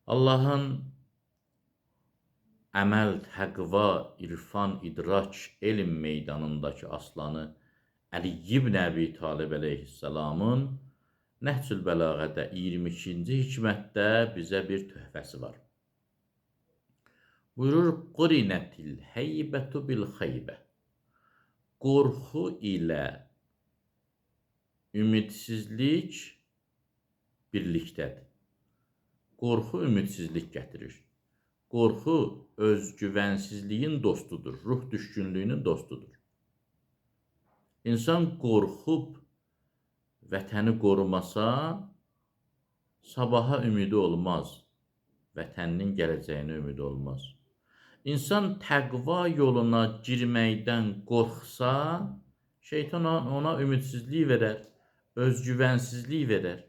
Allahın əməl, təqva, irfan, idrak, elm meydanındakı aslanı Əli ibn Əbi Talib əleyhissalamın Nəhcül Bəlağədə 22-ci hikmətdə bizə bir töhfəsi var. Buyurur, Qurinətil heybətu bil xeybə. Qorxu ilə ümidsizlik birlikdədir. Qorxu ümidsizlik gətirir. Qorxu özgüvənsizliyin dostudur, ruh düşkünlüyünün dostudur. İnsan qorxub vətəni qorumasa, sabaha ümidi olmaz. Vətəninin gələcəyinə ümidi olmaz. İnsan təqva yoluna girməkdən qorxsa, şeytan ona ümidsizlik verər, özgüvənsizlik verər.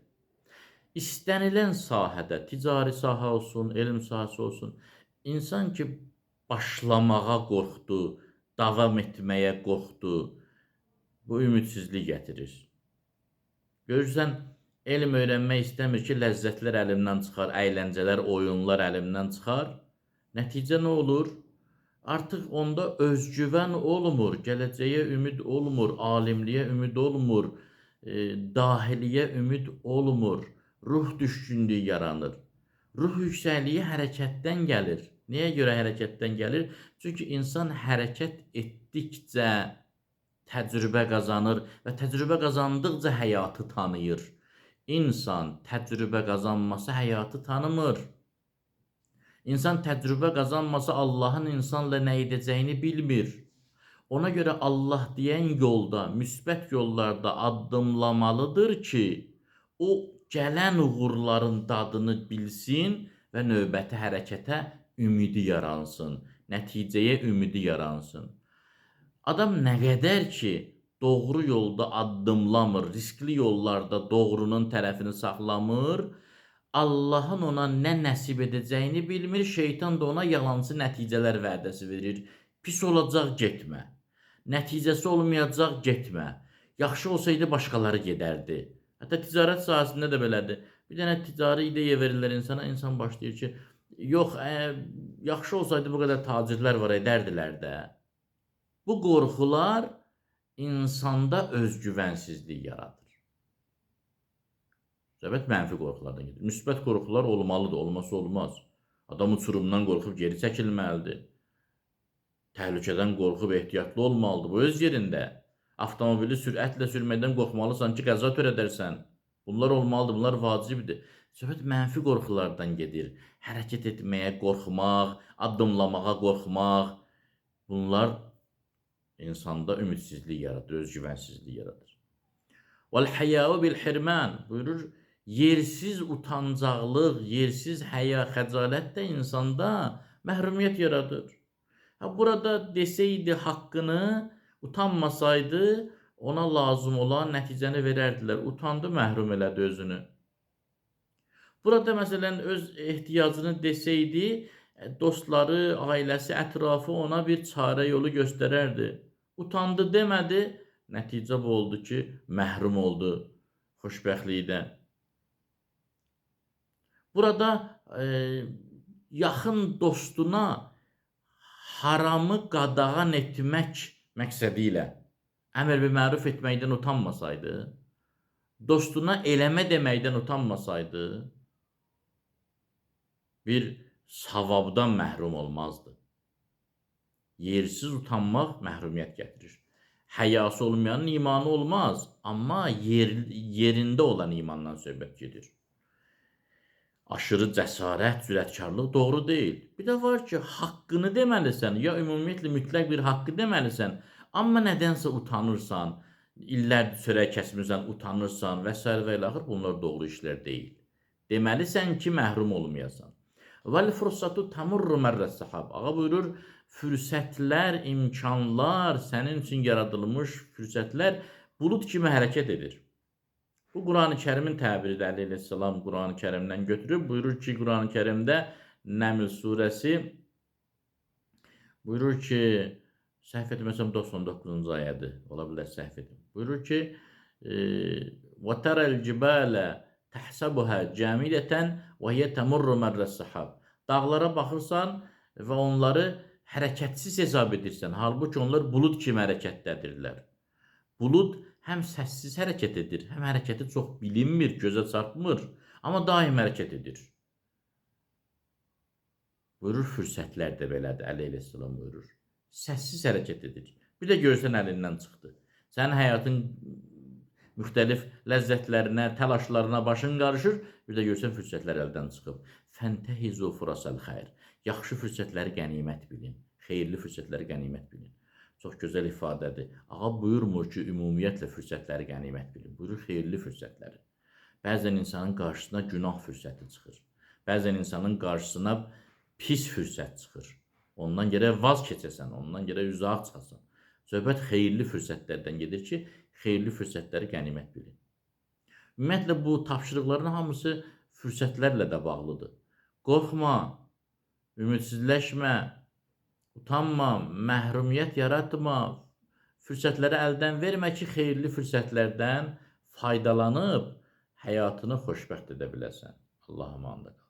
İstənilən sahədə, ticari sahə olsun, elm sahəsi olsun, insan ki başlamağa qorxdu, davam etməyə qorxdu, bu ümidsizlik gətirir. Görürsən, elm öyrənmək istəmir ki, ləzzətlər əlimdən çıxar, əyləncələr, oyunlar əlimdən çıxar. Nəticə nə olur? Artıq onda özgüvən olmur, gələcəyə ümid olmur, alimliyə ümid olmur, dahiliyə ümid olmur. Ruh düşkünlüyü yaranır. Ruh yüksəkliyi hərəkətdən gəlir. Niyə görə hərəkətdən gəlir? Çünki insan hərəkət etdikcə təcrübə qazanır və təcrübə qazandıqca həyatı tanıyır. İnsan təcrübə qazanmasa həyatı tanımır. İnsan təcrübə qazanmasa Allahın insanla nə edəcəyini bilmir. Ona görə Allah deyən yolda, müsbət yollarda addımlamalıdır ki, o gələn uğurların dadını bilsin və növbəti hərəkətə ümidi yaransın, nəticəyə ümidi yaransın. Adam nə qədər ki doğru yolda addımlamır, riskli yollarda doğrunun tərəfini saxlamır, Allahın ona nə nəsib edəcəyini bilmir, şeytan da ona yalancı nəticələr vədəsi verir. Pis olacaq, getmə. Nəticəsi olmayacaq, getmə. Yaxşı olsaydı başqaları gedərdi. Hətta ticarət sahəsində də belədir. Bir dənə ticari ideya verirlər insana, insan başlayır ki, yox, yaxşı olsaydı bu qədər tacirlər var edərdilər də. Bu qorxular insanda özgüvənsizlik yaradır. Söhbət mənfi qorxulardan gedir. Müsbət qorxular olmalıdır, olmasa olmaz. Adam uçurumdan qorxub geri çəkilməlidir. Təhlükədən qorxub ehtiyatlı olmalıdır. Bu öz yerində. Avtomobili sürətlə sürməkdən qorxmalısan ki, qəza törədərsən. Bunlar olmalıdır, bunlar vacibdir. Söhbət mənfi qorxulardan gedir. Hərəkət etməyə qorxmaq, addımlamağa qorxmaq. Bunlar insanda ümidsizlik yaradır, özgüvənsizlik yaradır. Vel hayau bil hirman buyurur, yersiz utancaqlıq, yersiz həya, xəcalət də insanda məhrumiyyət yaradır. Ha, burada deseydi haqqını, utanmasaydı ona lazım olan nəticəni verərdilər. Utandı, məhrum elədi özünü. Burada məsələn öz ehtiyacını deseydi, dostları, ailəsi, ətrafı ona bir çarə yolu göstərərdi. Utandı demədi, nəticə bu oldu ki, məhrum oldu xoşbəxtlikdən. Burada yaxın dostuna haramı qadağan etmək məqsədi ilə əmr bil məruf etməkdən utanmasaydı, dostuna eləmə deməkdən utanmasaydı, bir savabdan məhrum olmazdı. Yersiz utanmaq məhrumiyyət gətirir. Həyası olmayanın imanı olmaz, amma yerində olan imandan söhbət gedir. Aşırı cəsarət, cürətkarlıq doğru deyil. Bir də var ki, haqqını deməlisən, ya ümumiyyətlə mütləq bir haqqı deməlisən, amma nədənsə utanırsan, illərdir çörək kəsmirsən, utanırsan və s. və ilə axır, bunlar doğru işlər deyil. Deməlisən ki, məhrum olmayasan. Vel fursatu tamurru mərrə sahab. Ağa buyurur, fürsətlər, imkanlar, sənin üçün yaradılmış fürsətlər bulud kimi hərəkət edir. Bu Qurani Kərimin təbiridir. Əli əleyhissalam Qurani Kərimdən götürüb buyurur ki, Qurani Kərimdə Nəml surəsi buyurur ki, səhv etməsəm 99-cu ayədir. Ola bilər səhv edim. Buyurur ki, "Və tərəl cibale Təhsabuhə cəmidətən və hiyə təmurru mərrəs-sahab. Dağlara baxırsan və onları hərəkətsiz hesab edirsən. Halbuki onlar bulud kimi hərəkətdədirlər. Bulud həm səssiz hərəkət edir, həm hərəkəti çox bilinmir, gözə çarpmır, amma daim hərəkət edir. Buyurur, fürsətlər də belədir, Əli əleyhissalam buyurur. Səssiz hərəkət edir. Bir də görsən əlindən çıxdı. Sənin həyatın müxtəlif ləzzətlərinə, təlaşlarına başın qarışır, bir də görsən fürsətlər əldən çıxıb. Fəntehizu furasal xeyr. Yaxşı fürsətləri qənimət bilin. Xeyirli fürsətləri qənimət bilin. Çox gözəl ifadədir. Ağa buyurmur ki, ümumiyyətlə fürsətləri qənimət bilin. Buyurur xeyirli fürsətləri. Bəzən insanın qarşısına günah fürsəti çıxır. Bəzən insanın qarşısına pis fürsət çıxır. Ondan gərək vaz keçəsən, ondan gərək uzaq çıxasan. Söhbət xeyirli fürsətlərdən gedir ki, xeyirli fürsətləri qənimət bilin. Ümumiyyətlə bu tapşırıqların hamısı fürsətlərlə də bağlıdır. Qorxma, ümidsizləşmə, utanma, məhrumiyyət yaratma, fürsətləri əldən vermə ki, xeyirli fürsətlərdən faydalanıb həyatını xoşbəxt edə biləsən. Allah amanında qal.